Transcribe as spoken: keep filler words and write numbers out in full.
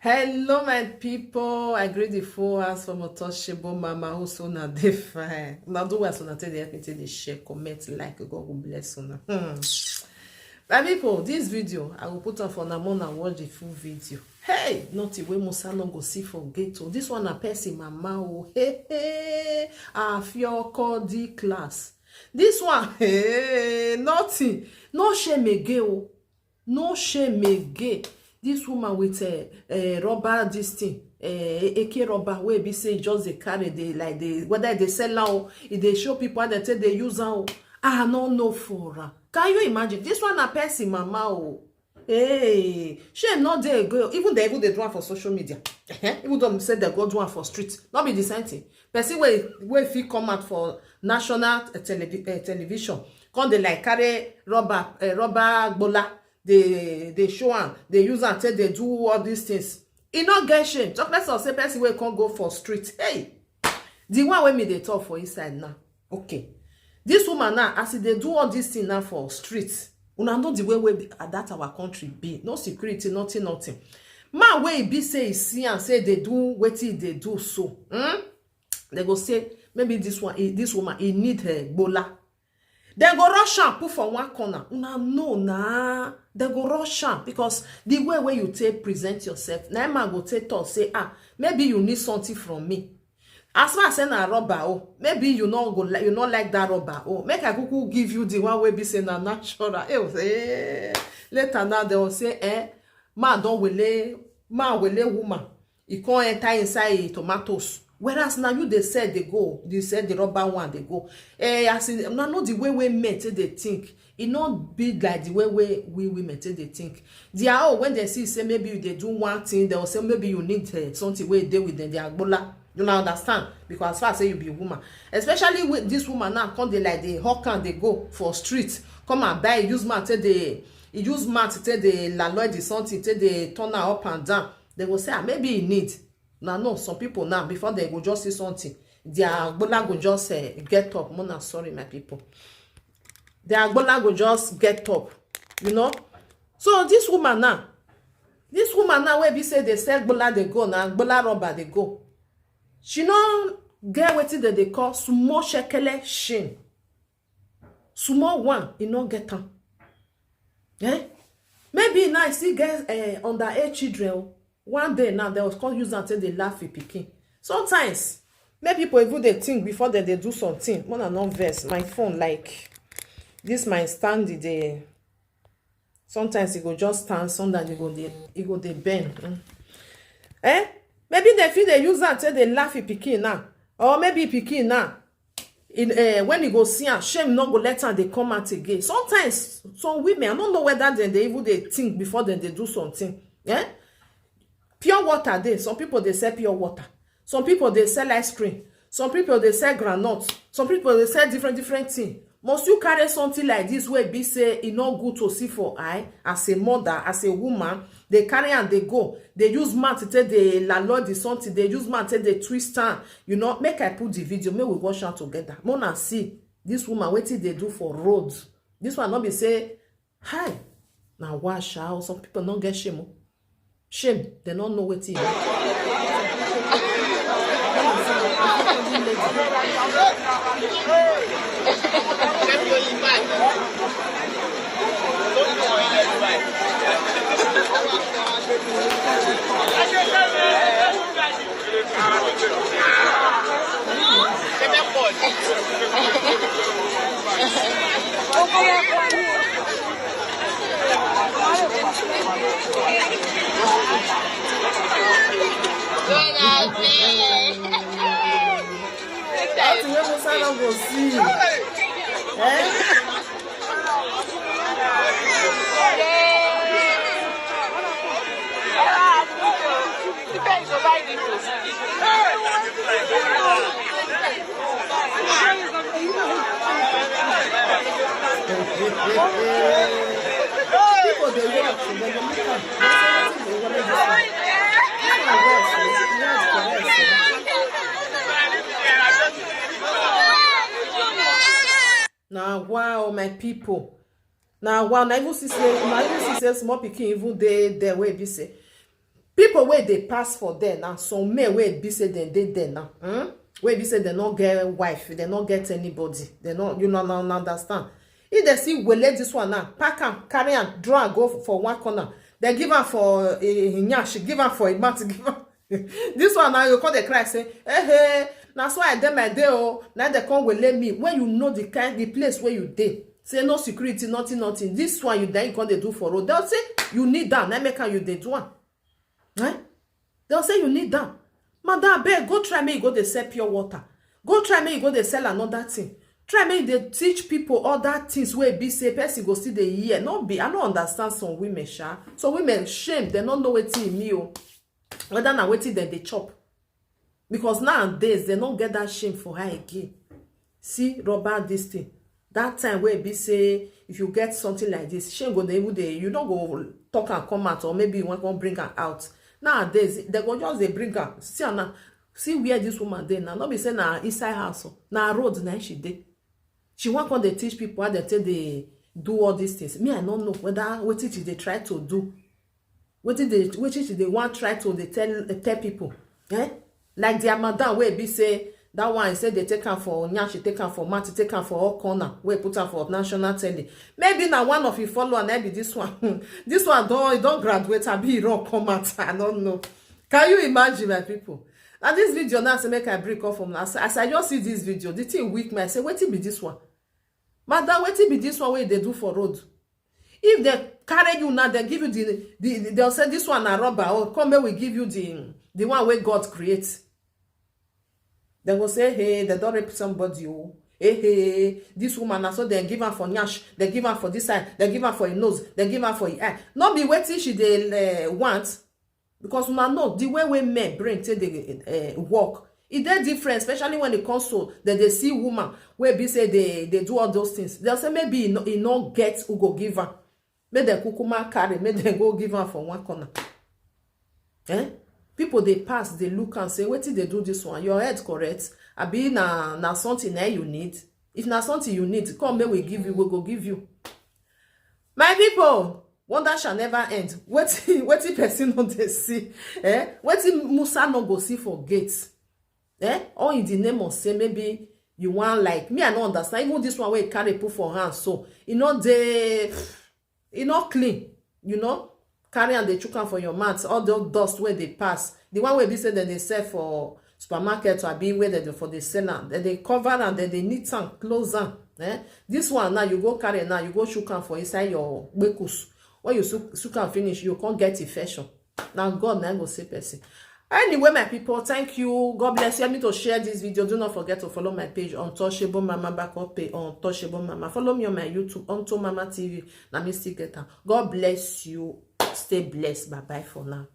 Hello, my people. I greet the full house from Otoshebo Mama, who so na dey fine. Now do well, so na take the help me take the share, comment, like, God will bless una. Hmm. My people, this video, I will put on for una, una watch the full video. Hey, nothing wey Musa no go see for gate o. This one na person mama o. Hey, hey, Afioko D class. This one, hey, nothing. No shame again o. No shame again. This woman with, eh, eh, rubber, this thing, eh, A K rubber, wey be say e just dey carry, dey, like, dey, whether e dey sell am o, e dey show people how dem take dey use am o. I no know for am. Can you imagine? This one na person mama o. Hey, shame no dey again. Even they even dey do am for social media. Even though say they go do am for street, no be the same thing. Person wey, wey fit come out for national, eh, televi-, eh, television, come dey, like, carry rubber, eh, rubber gbola, dey, dey show am, dey use am take dey do all these things. E no get shame. Talk less of say person wey come go for street. Hey, the one wey me dey talk for inside now. Okay. This woman now, as e dey do all this thing now for street, una know the way wey be, uh, that our country be. No security, nothing, nothing. Man wey e be say e see am, say e dey do wetin e dey do so, hmm? They go say, maybe this one, e, this woman, e need her gbola. Dem go rush am put for one corner. Una know na. Dem go rush am because the way wey you take present yourself, na im man go take talk say, "Ah, maybe you need something from me." As far as say na rubber o, maybe you no go li-, you no like that rubber o. Make I kuku give you the one wey be say na natural. Eh, eh, later now they will say, eh, man don wele, man wele woman. E come enter inside e tomatoes. Whereas now you dey sell dey go, you sell the rubber one dey go. Eh, as in, una know the way wey men take dey think. E no be like the way wey we women take dey think. Their own, when they see say maybe you dey do one thing, they will say maybe you need, eh, something wey dey with them, their gbola. You know, understand? Because as far as say you be woman, especially with this woman now, come dey, like, dey hawk am dey go for street, come and buy, use mouth take dey, use mouth take dey laloy the something, take dey turn am up and down. They go say, "Ah, maybe e need." Now, no, some people now, before they go just see something, their gbola go just, eh, get up. Mona, sorry, my people. Their gbola go just get up, you know. So this woman now, this woman now wey be say they sell gbola dey go now, gbola rubber dey go. She no get wetin dem dey call small shekele shame. Small one, e no get am. Eh? Maybe now e still get, eh, underage children o. One day now, they will come use am take dey laugh with pikin. Sometimes, make people even dey think before they dey do something. Mona no vex. My phone, like, this my stand, e dey, sometimes e go just stand, sometimes e go dey, e go dey bend. Mm. Eh? Maybe they feel they use am take dey laugh with pikin now. Or maybe pikin now, in, eh, when e go see am, shame no go let am dey come out again. Sometimes, some women, I don't know whether dem dey even dey think before dem dey do something. Eh? Pure water dey. Some people dey sell pure water. Some people dey sell ice cream. Some people dey sell groundnut. Some people dey sell different, different thing. Must you carry something like this wey be say e no good to see for eye as a mother, as a woman? They carry am dey go. They use mouth take dey laloy the something. They use mouth take dey twist am. You know, make I put the video, make we watch am together. Mona see this woman, wetin dey do for road. This one no be say, hi, na wa sha o. Some people no get shame o. Shame, they no know wetin e be. That thing wey Musa no go see. Eh? People dey watch, dem dey look am. Dem say, "Wetin dey worry this one?" This one vex o, e head correct o. Na wow, my people. Na wow, na even see say, na even see say small pikin even dey there wey be say People wey dey pass for there now, some men wey be say dem dey there now, hmm? Wey be say dem no get wife, dem no get anybody, dem no, you no, no, no understand. If dem see wele this one now, pack am, carry am, draw am go for one corner, dem give am for a nyash, give am for a mat, give am. This one now, you come dey cry say, "Hey, hey, na so I dey my day o." Now dem come wele me. When you know the kind, the place where you dey, say no security, nothing, nothing. This one you then you come dey do for road. They'll say you need am, na make am you dey do am. Eh? They'll say you need am. Madam, abeg, go try make you go dey sell pure water. Go try make you go dey sell another thing. Try make you dey teach people other things wey be say person go still dey hear. No be, I no understand some women, sha. Some women shame, dem no know wetin e mean o. Whether na wetin dem dey chop. Because nowadays, dem no get that shame for her again. See, rubber this thing. That time wey be say, if you get something like this, shame go dey even dey, you no go talk and come out, or maybe you wan come bring am out. Nowadays, dem go just dey bring am. See am now. See where this woman dey now. No be say na inside house o. Na road na she dey. She wan come dey teach people how dem take dey do all these things. Me, I no know whether wetin she dey try to do. Wetin dey, wetin she dey wan try to dey tell, tell people. Eh? Like their madam wey be say, that one say they take am for nyash, take am for mat, take am for all corner, wey put am for national telly. Maybe na one of his follower na be this one. This one don, e don graduate, abi e run come out. I don't know. Can you imagine, my people? Na this video now say make I bring come from now. As, as I just see this video, the thing weak me. I say, "Wetin be this one? Madam, wetin be this one wey you dey do for road?" If dem carry you now, dem give you the, the, the, they'll say, "This one na rubber, oh, come make we give you the, the one wey God create." Dem go say, "Hey, dem don rape somebody o. Hey, hey, this woman na so dem give am for nyash, dem give am for this side, dem give am for im nose, dem give am for im eye." No be wetin she dey, eh, want, because una know the way wey men brain take dey, eh, work, e dey different, especially when it comes to dem dey see woman wey be say dey, dey do all those things. They'll say maybe e no, e no get who go give am. Make dem kukuma carry, make dem go give am for one corner. Eh? People dey pass, dey look and say, "Wetin dey do this one? Your head correct? Abi na, na something na you need? If na something you need, come make we give you, we go give you." My people, wonder shall never end. Wetin, wetin person no dey see? Eh? Wetin Musa no go see for gate? Eh? All in the name of say maybe you wan, like, me, I no understand. Even this one wey carry put for hand, so e no dey, e no clean, you know. Carry am dey chook am for your mouth, all the dust wey dey pass. The one wey be say dem dey sell for supermarket, abi where dem dey for dey sell am, dem dey cover am, dem dey knit am, close am. Eh? This one now, you go carry now, you go chook am for inside your gbekus. When you chook, chook am finish, you come get infection. Na God na go save person. Anyway, my people, thank you. God bless you. Help me to share this video. Do not forget to follow my page, Untouchable Mama Backup page, Untouchable Mama. Follow me on my YouTube, Unto Mama T V. Na me still get am. God bless you. Stay blessed. Bye bye for now.